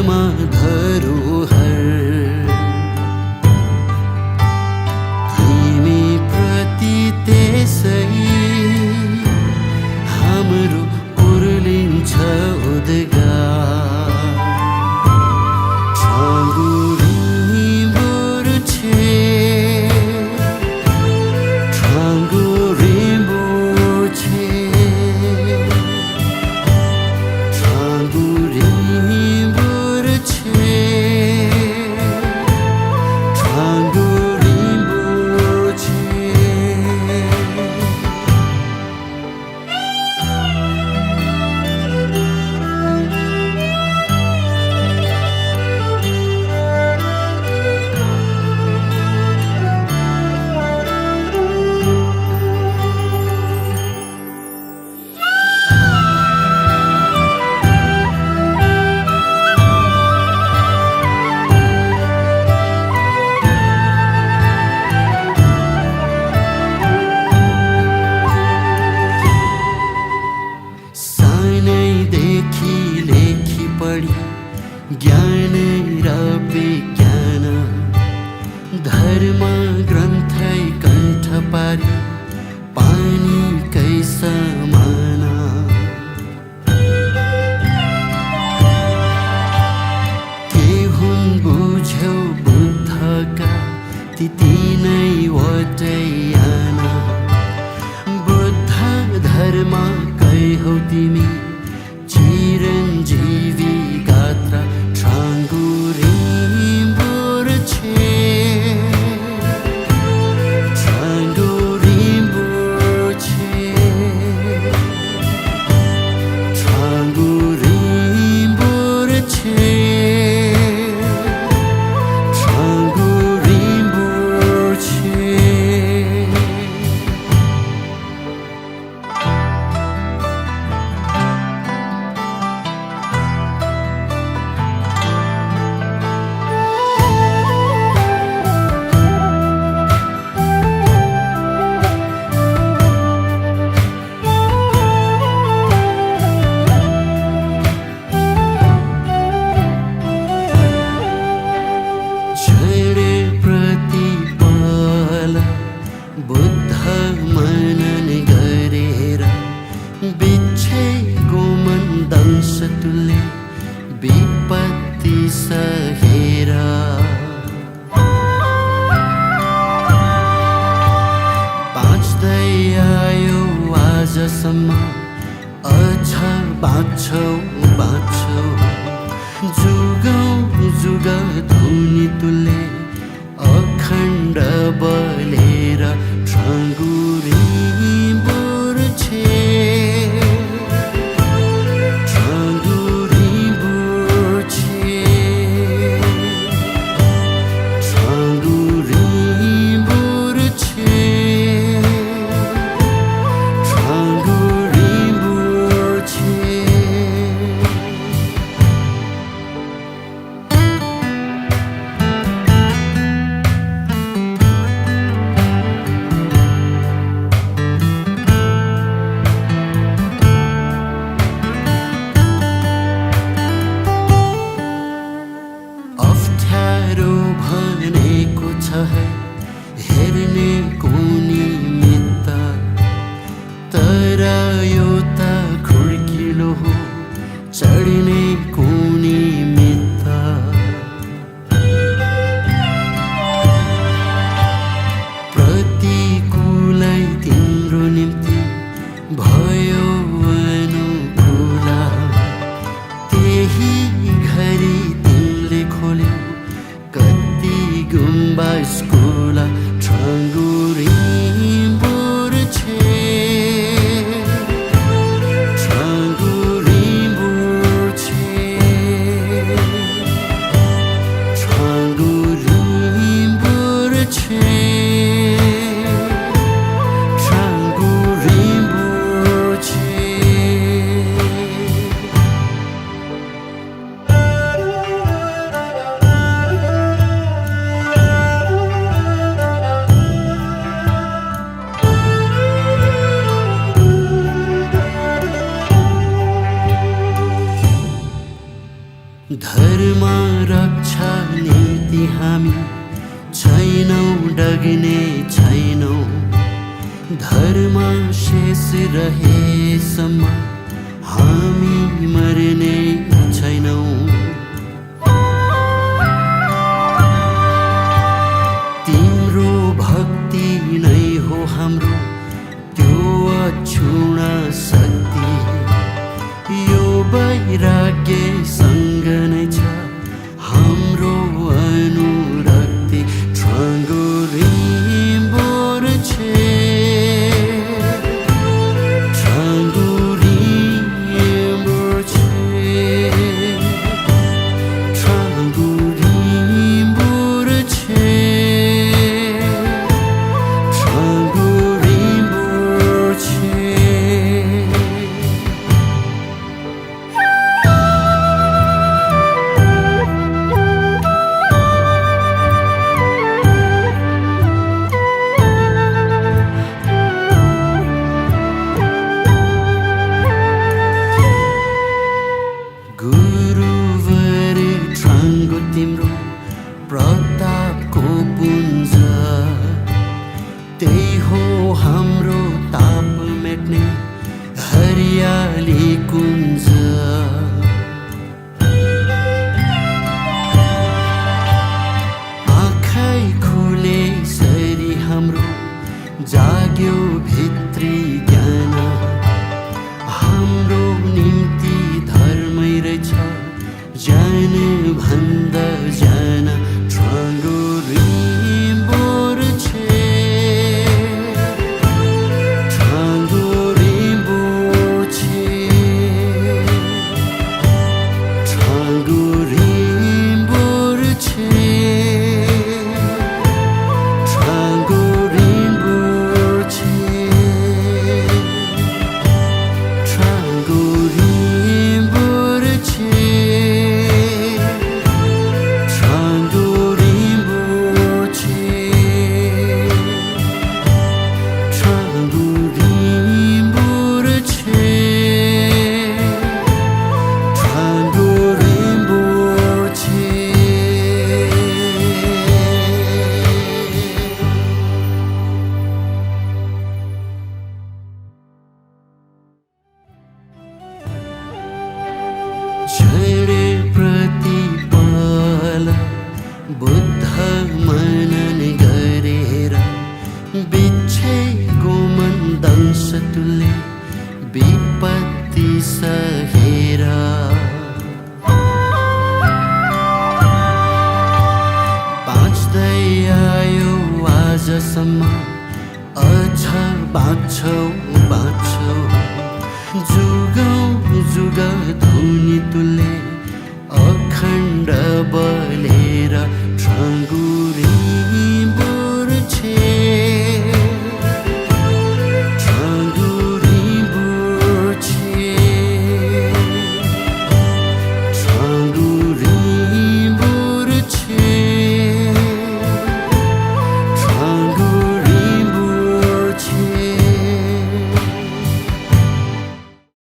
घरमा धरोहर तिमी प्रति त्यसै हाम्रो उर्लिन्छ उद्गार ज्ञान र विज्ञान धर्म ग्रन्थै कण्ठ पारी पानीकै समान के हुन् बुझ्यौ बुद्धका ती तीनैवटै यान बुद्ध धर्मकै हौ तिमी चिरञ्जीवी गात्रा बुद्ध मनन गरेर बिच्छेको मन दंश तुल्य विपत्ति सहेर बाँच्दै आयो आजसम्म अझ बाँच्छौ जुगौँ जुग धुनी तुल्य अखण्ड बलेर ठाङ्गुरी बुर्छे हेर्ने कुनी मित्त तर यो त खुड्किलो हो चढ्ने कुनी मित्त प्रतिकूलै तिम्रो निम्ति भयो अनुकूल त्यही घरी तिमीले खोल्यौ कति गुम्बा स्कुल धर्म रक्षा नीति हामी छैनौँ, डग्ने छैनौँ। धर्म शेष रहेसम्म हामी मर्ने छैनौँ। तिम्रो भक्ति नै हो हाम्रो त्यो अक्षुण शक्ति। यो वैराग्यसँग नै छ हाम्रो अनुरक्ति। छाङ्गो रिम्बोर छे, छाङ्गो रिम्बोर छे, छाङ्गो रिम्बोर छे, छाङ्गो रिम्बोर छे। गुरुवर छाङ्गो तिम्रो प्रतापको पुञ्ज। त्यही हो हाम्रो ताप मेट्ने हरियाली कुञ्ज। आँखै खुले सरी हाम्रो जाग्यो भित्री ज्ञान। हाम्रो निम्ति धर्मै रहेछ जान भन्दा जान। छाङ्गो रिम्बोर छे, छाङ्गो रिम्बोर छे, छाङ्गो रिम्बोर छे, छाङ्गो रिम्बोर छे, छाङ्गो रिम्बोर छे, छाङ्गो रिम्बोर छे, छाङ्गो रिम्बोर छे, छाङ्गो रिम्बोर छे। झरे प्रतिपल बुद्ध मनन गरेर बिच्छेको मन दंश तुल्य विपत्ति सहेर। बाँच्दै आयो आजसम्म अझ बाँच्छौ बाँच्छौ। जुगौँ जुग धुनी तुल्य अखण्ड बले